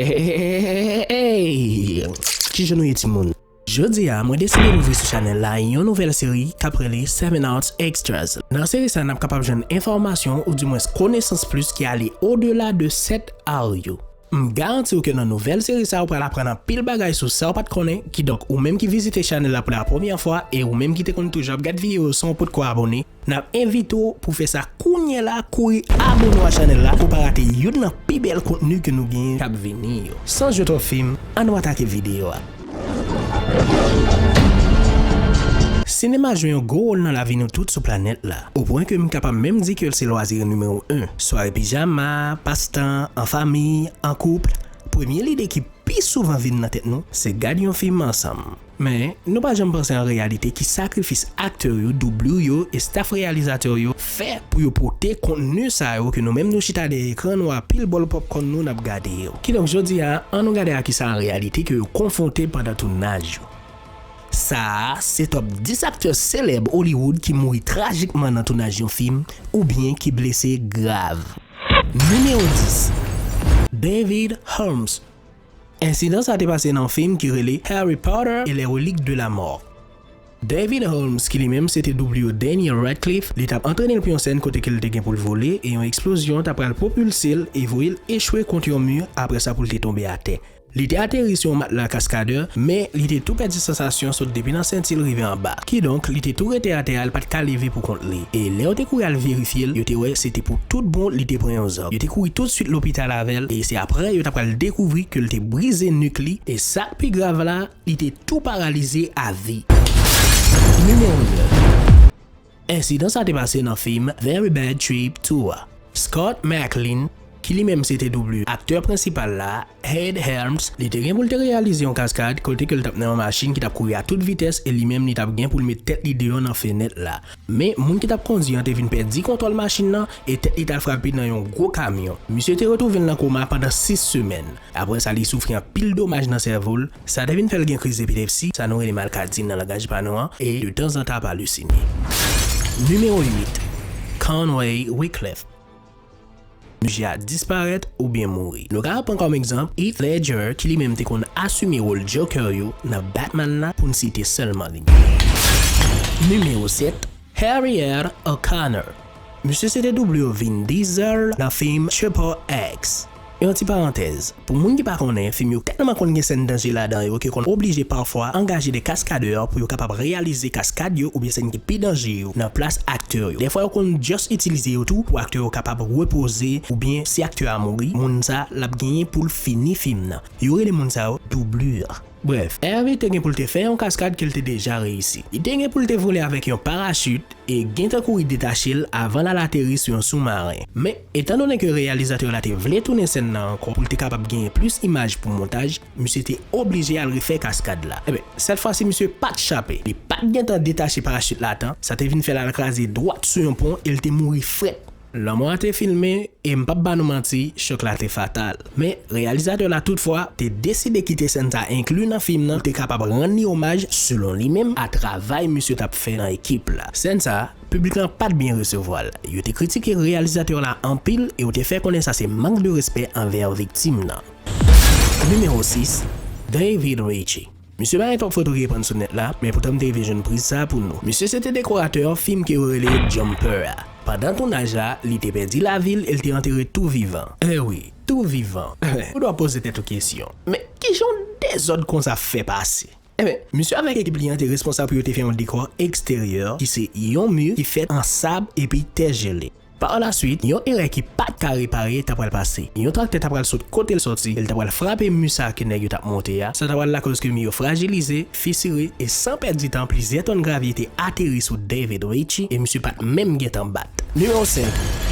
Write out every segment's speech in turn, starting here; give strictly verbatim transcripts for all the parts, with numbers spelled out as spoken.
Hey! Kijan nou ye, timoun? Jodi a, mwen deside louvri sou chanèl la yon nouvèl seri k ap rele Seven Arts Extras. Nan seri sa, n ap kapab jwenn enfòmasyon oudimwens konesans plis ki ale odela de sèt art yo. M garanti w ke nan nouvèl seri sa, ou pral aprann anpil bagay sou sa w pa t konnen, kidonk, ou menm ki vizite chanèl la pou la premyè fwa e ou menm ki te konn toujou ap gad videyo yo san w potko abòne, n ap envite w pou fè sa kounye la, kouri abòne w a chanèl la pou w pa rate youn nan pi bèl kontni ke nou genyen k ap vini yo. San jwe twòp fim, ann nou atake videyo a. Sinema jwe yon gwo wòl nan lavi nou tout sou planèt la, o pwen ke m kapab menm di ke l se lwazi nimewo en. Sware pijama, pastan, an fanmi, an koup, premye lide ki pi souvan vin nan tèt nou, se gad yon fim ansanm. Men, nou pa janm panse an reyalite ki sakrifis aktè yo, doublè yo e staf reyalizatè yo fè pou yo pote kontni sa yo ke nou menm nou chita dèyè ekran nou a pil bòl pòpkòn nou n ap gade yo. Kidonk, jodi a, ann nou gade a kisa an reyalite ke yo konfwonte pandan tounaj yo. Sa a, se top dis aktè selèb Hollywood ki mouri trajikman nan tounaj yon fim oubyen ki blese grav. Nimewo dis. David Holmes. Ensidan sa te pase nan yon fim ki rele Harry Potter et les Reliques de la Mort. David Holmes, ki li menm se te doublè Daniel Radcliffe, li t ap antrene l pou yon sèn kote ke l te gen pou l vole e yon eksplozyon ta pral pwopilse l e voye l echwe kont yon mi, apre sa pou l te tonbe atè. Li te ateri sou yon matla kaskadè, men li te tou pèdi sansasyon sot depi nan senti l rive anba. Kidonk, li te tou rete atè a, li pa t ka leve pou kont li. E lè yo te kouri al verifye l, yo te wè se te pou tout bon li te pran yon zam. Yo te kouri toutswit lopital avè l, e se apre yo ta pral dekouvri ke l te brize nik li, e sa k pi grav la, li te tou paralize a vi. Nimewo nèf. Ensidan sa te pase nan fim Very Bad Trip Tour a. Scott McKinney, ki li menm se te doublè aktè prensipal la, Ed Helms, li te gen pou l te reyalize yon kaskad kote ke l t ap nan yon machin ki t ap kouri a tout vitès e li menm li t ap gen pou l met tèt li deyò nan fenèt la. Men, moun ki t ap kondi an te vin pèdi kontwòl machin nan e tèt li t al frape nan yon gwo kamyon. Misye te retwouve l nan koma pandan sis semèn. Apre sa, li soufri anpil domaj nan sèvo l. Sa te vin fè l gen kriz epilepsi, sa nou rele malkadi nan langaj pa nou an, e de tanzantan ap alisine. Nimewo uit. Conway Wycliffe. Misye a disparèt oubyen mouri. Nou ka pran kòm egzanp Heath Ledger, ki li menm te konn asime wòl Joker yo nan Batman la, pou n site sèlman li. Nimewo sèt. Harriet O'Connor. Misye se te doublè Vin Diesel nan fim Triple X. Yon ti parantèz, pou moun ki pa konnen, fim yo tèlman konn gen sèn danje ladan yo ke konn oblije pafwa angaje de kaskadè pou yo kapab reyalize kaskad yo oubyen sèn ki pi danje yo nan plas aktè yo. Dèfwa yo konn just itilize yo tou pou aktè yo kapab repoze oubyen si aktè a mouri, moun sa l ap genyen pou l fini fim nan. Yo rele moun sa yo doublè. Brèf, Harry te gen pou l te fè yon kaskad ke l te deja reyisi. Li te gen pou l te vole avèk yon parachit e gentan kouri detache l avan l al ateri sou yon soumaren. Men, etandone ke reyalizatè la te vle tounen sèn nan ankò pou l te kapab genyen plis imaj pou montaj, misye te oblije al refè kaskad la. Enben, sèt fwa si misye pa t chape. Li pa t gentan detache parachit la a tan, sa te vin fè l al kraze dwat sou yon pon e l te mouri frèt. Lanmò a te filme, e m p ap ba nou manti, chòk la te fatal. Men, reyalizatè la toutfwa te deside kite sèn sa enkli nan fim nan pou te kapab rann li omaj, selon li menm, a travay misye t ap fè nan ekip la. Sèn sa, piblik lan pa t byen resevwa l. Yo te kritike reyalizatè la anpil e yo te fè konnen sa se mank de respè anvè viktim nan. Nimewo sis. David Ritchie. Misye pa gen twòp foto ki epann sou nèt la, men poutan m te rive jwenn priz sa a pou nou. Misye se te dekoratè fim ke yo rele Jumper a. Pandan tounaj la, li te pèdi lavi l e l te antere tou vivan. Eh wi, tou vivan. Ou dwe poze tèt ou kesyon. Men, kijan yon dezòd konsa fè pase? Enben, misye avèk ekip li an te responsab pou yo te fè yon dekò eksteryè ki se yon mi ki fèt an sab epi tè jele. Par la suite, yon erè ki pa t ka repare ta pral pase. Yon traktè ta pral sot kote l sòti e l ta pral frape mi sa ke nèg yo t ap monte a. Sa ta pral lakòz ke mi yo frajilize, fisire e san pèdi tan plizyè tòn gravye te ateri sou David Ritchie e misye pa t menm gentan bat. Nimewo senk.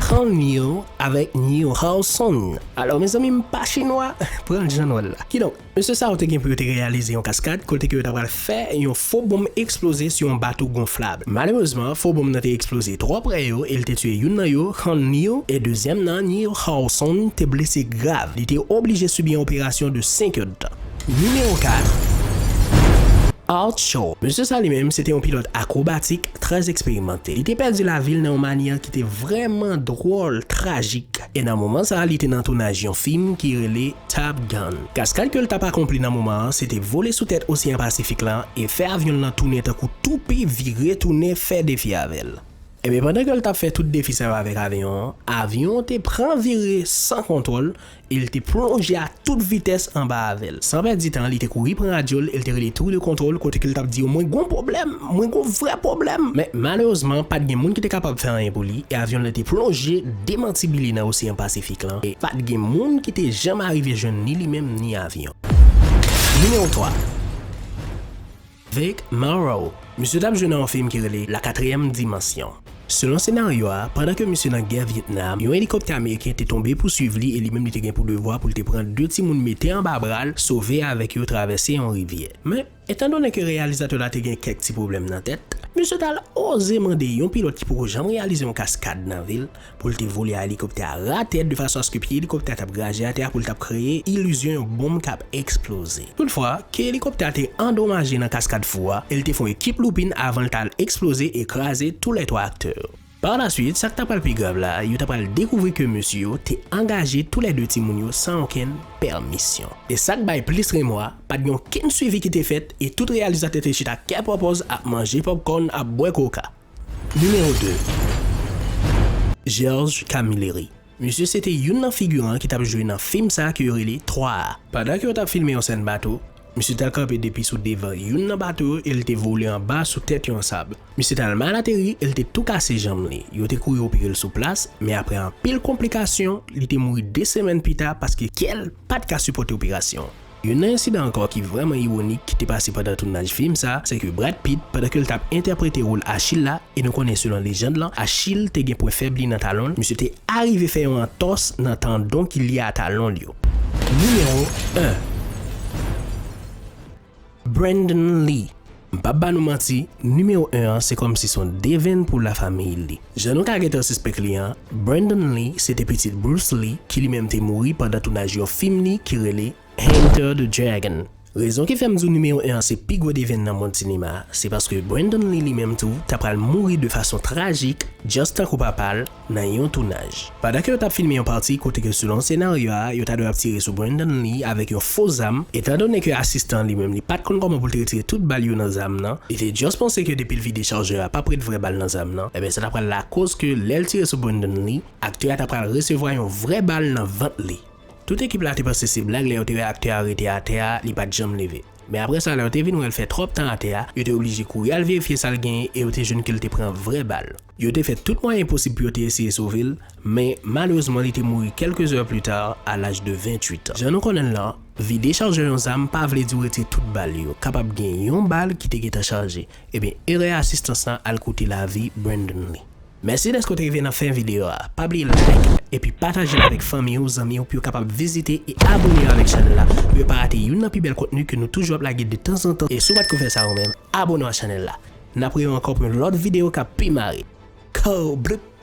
Connew avèk Newhawson. Alò, mezanmi, m pa chinwa, pran l jan w wè l la. Kidonk, mesye sa yo te gen pou yo te reyalize yon kaskad kote ke yo ta pral fè yon fo bonm eksploze sou yon bato gonflab. Malerezman, fo bonm nan te eksploze twò prè yo e l te tiye youn nan yo, Connew, e dezyèm nan, Newhawson, te blese grav. Li te oblije sibi yon operasyon de senk èdtan. Nimewo kat. Art Shaw. Mesye sa li menm, se te yon pilòt akwobatik trè eksperimante. Li te pèdi lavi l nan yon manyè ki te vrèman dwòl, trajik. E nan moman sa a, li te nan tounaj yon fim ki rele Top Gun. Kaskad ke l t ap akonpli nan moman an, se te vole sou tèt Oseyan Pasifik lan e fè avyon l lan tounen tankou toupi, vire tounen, fè defi avè l. Ebyen, pandan ke l t ap fè tout defi sa yo avèk avyon an, avyon an te pran vire san kontwòl e l te plonje a tout vitès anba avè l. San pèdi tan, li te kouri pran radyo l e l te rele tour de contrôle kote ke l t ap di yo, "Mwen gon pwoblèm, mwen gon vrè pwoblèm." Men malerezman, pa t gen moun ki te kapab fè anyen pou li e avyon l te plonje demantibile nan Oseyan Pasifik lan e pa t gen moun ki te janm arive jwenn ni li menm ni avyon. Nimewo twa. Vic Morrow. Misye t ap jwe nan yon fim ki rele La Quatrième Dimension. Selon senaryo a, pandan ke misye nan gè Vyetnam, yon elikoptè ameriken te tonbe pou swiv li e li menm li te gen pou devwa pou l te pran de timoun mete anba bra l, sove avèk yo travèse yon rivyè. Men, etandone ke reyalizatè la te gen kèk ti pwoblèm nan tèt, misye t al oze mande yon pilòt ki poko janm reyalize yon kaskad nan vi l pou l te vole a elikoptè a ratèt de fason aske pye elikoptè a t ap graje atè a pou l t ap kreye ilizyon yon bonm k ap eksploze. Toutfwa, ke elikoptè a te andomaje nan kaskad fou a, e l te fè yon ekip loupin avan l t al eksploze e kraze toulètwa aktè yo. Parlaswit, sa k ta pral pi grav la, yo ta pral dekouvri ke mesye yo te angaje toulède timoun yo san okenn pèmisyon. E sa k bay plis remò a, pa t gen okenn swivi ki te fèt e tout reyalizatè te chita kè pòpòz ap manje pòpkòn, ap bwè koka. Nimewo de. George Camilleri. Misye se te youn nan figiran ki t ap jwe nan fim sa a ke yo rele Twa a. Pandan ke yo t ap filme yon sèn bato, misye t al kanpe depi sou devan youn nan bato yo e l te vole anba sou tèt yon sab. Misye t al mal ateri e l te tou kase janm li. Yo te kouri opere l sou plas, men apre anpil konplikasyon, li te mouri de semèn pita paske kè l pa t ka sipòte operasyon an. Youn nan ensidan ankò ki vrèman iwonik ki te pase pandan tounaj fim sa, se ke Brad Pitt, pandan ke l t ap entèprete wòl Achille la, e nou konnen selon lejand lan, Achille te gen pwen fèb li nan talon l, misye te arive fè yon antòs nan tandon ki lye a talon l yo. Nimewo en. Brandon Lee. M p ap ba nou manti, nimewo en an se kòmsi se yon devenn pou lafanmi Lee. Jan nou ka gentan sispèk li an, Brandon Lee se te pitit Bruce Lee ki li menm te mouri pandan tounaj yon fim li ki rele Enter the Dragon. Rezon ki fè m di w nimewo en an se pi gwo devenn nan mond sinema a, se paske Brandon Lee li menm tou ta pral mouri de fason trajik, just tankou papa l, nan yon tounaj. Pandan ke yo t ap filme yon pati kote ke selon senaryo a, yo ta dwe ap tire sou Brandon Lee avèk yon fo zam, etandone ke asistan li menm li pa t konn kòman pou l te retire tout bal yo nan zam nan, li te just panse ke depi l vide chajè a p ap ret vrè bal nan zam nan, ebyen sa ta pral lakoz ke lè l tire sou Brandon Lee, aktè a ta pral resevwa yon vrè bal nan vant li. Tout ekip la te panse se blag lè yo te wè aktè a rete atè a, li pa t janm leve. Men apre sa, lè yo te vin wè l fè twòp tan atè a, yo te oblije kouri al verifye sa l genyen e yo te jwenn ke l te pran vrè bal. Yo te fè tout mwayen posib pou yo te eseye sove l, men malerezman li te mouri kèlke zè pli ta, a laj de venntuit an. Jan nou konnen l lan, vide chajè yon zam pa vle di w retire tout bal yo. Kapab gen yon bal ki te gentan chaje. Ebyen, erè asistans lan al koute lavi Brandon Lee. Mèsi dèske w te rive nan fen videyo a. Pa bliye like epi pataje l avèk fanmi w, zanmi w pou yo kapab vizite e abone yo avèk chanèl la pou yo pa rate youn nan pi bèl kontni ke nou toujou ap lage de tanzantan. E si w pa t ko fè sa ou menm, abone w a chanèl la. N ap rewè ankò pou yon lòt videyo k ap pi mare. Ko blup!